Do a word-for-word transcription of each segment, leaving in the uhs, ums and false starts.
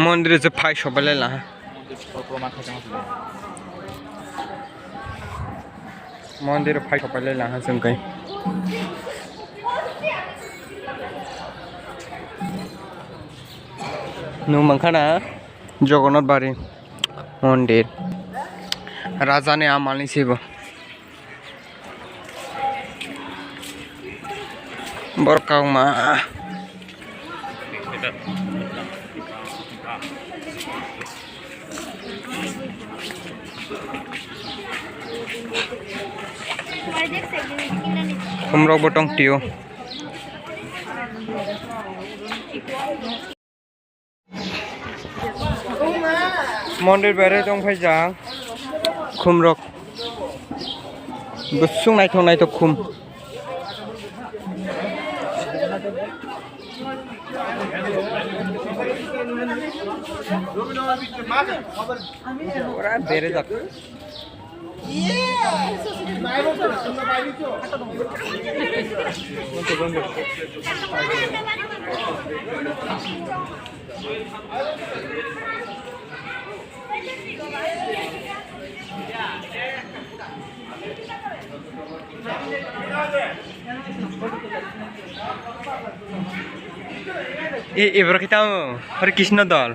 Mondir se phai sobai lai laha. Mondir phai sobai lai laha chwng kai. Nwng mankha na Jagannath Bari Mondir. Raja ni amal ni se bo. Borok kangma. Khumrok bo tong tio. Mondir berai tong phai jang khumrok bwswk naithok naithok khum. Ora berajak. E, e, borok kita Hare Krishna dol.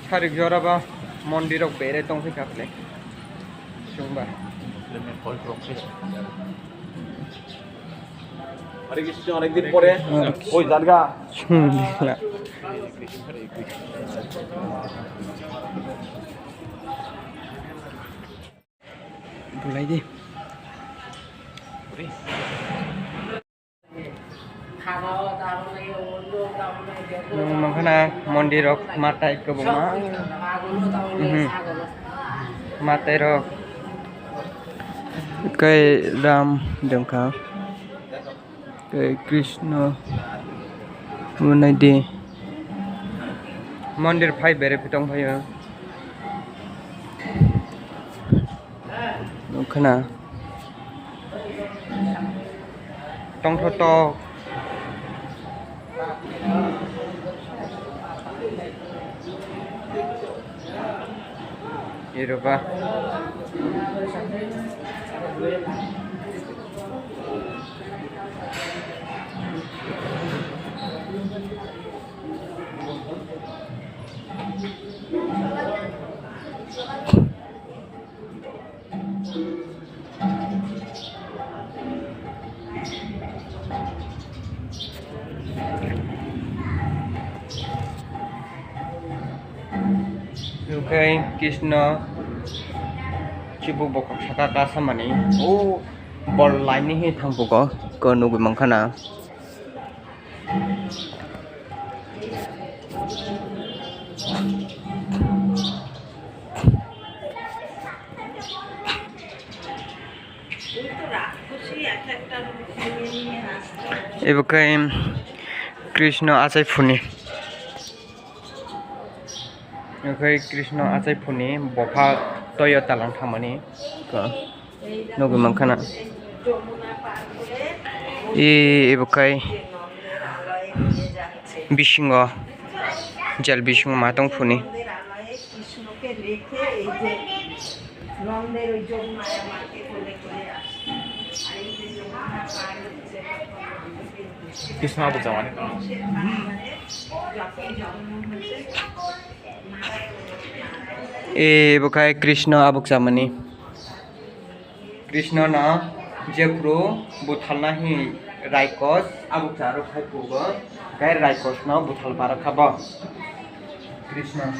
Sarik jora ba mondir rok bere tong kha kle. Chwngba. Hare Krishna, অনেকদিন পরে। ওই জানগা। Bulai di. Nwng mankha na mondir rok matai kwbangma. Mhm. Matai rok. Kai Ram dongkha. Tei Krishna bo nai di. Mondir phai bere phi tong phaio. Nukha na. Tongthotok. Iroba. Hwnkhe Krishna chibuk bokhok saka kasamani o bol laini hi thangbugo ko nugwi mankha na. Ebo khe Krishna achai phuni. Ebo khe Krishna achai phuni bopha toyo talang thangmani. Nugwi mankha na. E, ebo khe bisingo, jel bisingo ma tong phuni. Krishna Abu Jawani. E, bo khai Krishna Abu Jamani. Krishna no jephru buthalna hi Raikos Abu Charu khai phugo, khai Raikos no buthal para kha bo. Krishna.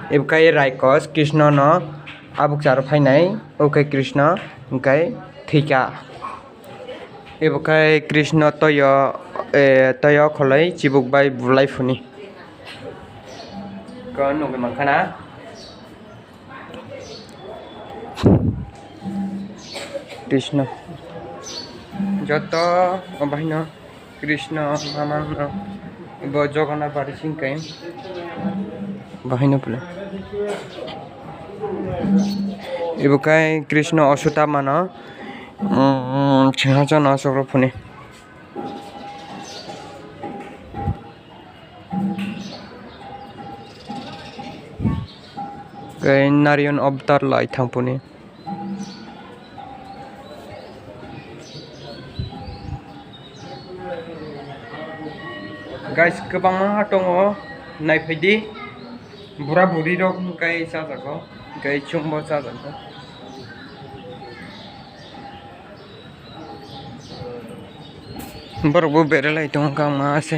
Ebo khai Raikos Krishna no Abu Charu phainai, obo khai Krishna, khai thwikha. Ebo khai Krishna toyo, eh, toyo kholoi chibuk bai bulai phuni. Khe nugwi mankha na? Krishna. Joto bahino Krishna mamang no bo Jagannath bari sing kai. Bahino pula. Ibo kai Krishna Ashwatthama no, mm, singhasan no asok rw phuni. Khe Narayan Avatar lai thangphuni. Guys, kwbangma tongo, naiphaidi. Bura buri rok hwnkhe chajago, hwnkhe chwngbo chajago. Borok bo beralai tongo, kangma se.